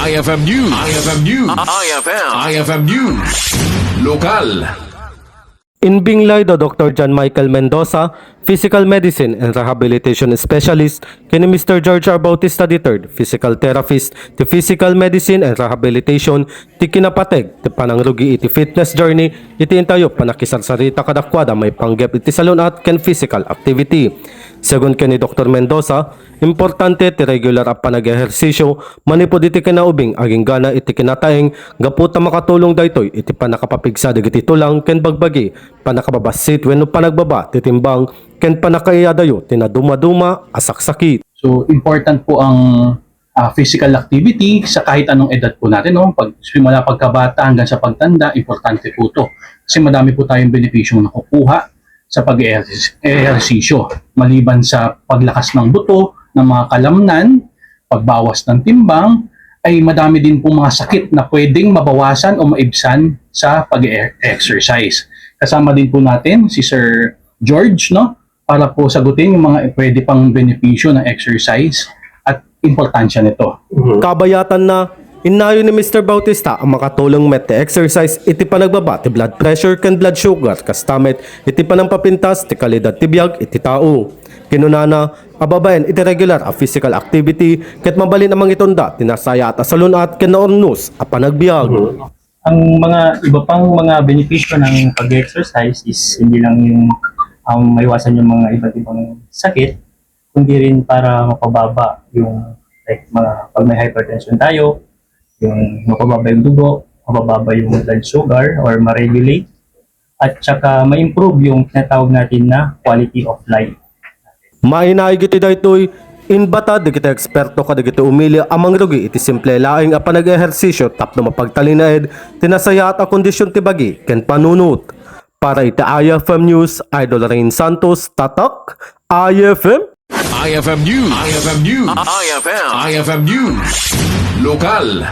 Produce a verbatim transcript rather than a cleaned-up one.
I F M News. I F M News. I F M. I F M News. Lokal. Inbinglay da Doktor John Michael Mendoza, Physical Medicine and Rehabilitation Specialist, ken ni Mister George R. Bautista the third, Physical Therapist, ti Physical Medicine and Rehabilitation, ti kinapateg ti panangrugi iti fitness journey iti intayo panakisarsarita kadakuada maipanggep iti salun-at ken physical activity. Segun ken ni Doktor Mendoza, importante ti regular a panag-ehersisyo manipud iti kinaubing agingga iti kinataeng gapu ta makatulong daytoy iti pannakapapigsa dagiti tulang ken bagbagi, pannakababassit wenno panagbaba ti timbang, ken pannakaiyadayo ti nadumaduma a saksakit. So, important po ang, ah, physical activity sa kahit anong edad po natin, no? Pag, simula pagkabata hanggang sa pagtanda, importante po ito. Kasi madami po tayong benepisyong nakukuha sa pag-ehersisyo. Maliban sa paglakas ng buto, ng mga kalamnan, pagbawas ng timbang, ay madami din pong mga sakit na pwedeng mabawasan o maibsan sa pag-exercise. Kasama din po natin si Sir George, no? Para po sagutin yung mga pwede pang benepisyo ng exercise at importansya nito. Kabayatan na, innayon ni Mister Bautista ang makatulong met ti exercise iti panagbaba ti blood pressure ken blood sugar, kasta met iti panangpapintas ti kalidad ti biag iti tao. Kinunana, a babaen iti regular a physical activity, ket mabalin a mangitunda ti nasayaat a salun-at ken naurnos a panagbiag. Ang mga iba pang mga benepisyo ng pag-exercise is hindi lang yung, um, maiwasan yung mga iba't ibang sakit, kundi rin para mapababa yung, like, mga, pag may hypertension tayo, yung mapababa yung dugo, mapababa yung blood sugar or ma-regulate, at saka ma-improve yung tinatawag natin na quality of life. Mainaig iti daytoy, inbata dagiti eksperto kadagiti umili a mangrugi iti simple laeng a panag-ehersisyo tapno mapagtalinaed ti nasayaat a kondisyon ti bagi ken panunot. Para iti I F M News, Idol Rain Santos, Tatak, I F M. I F M News. I F M News. I F M. I F M News. Lokal.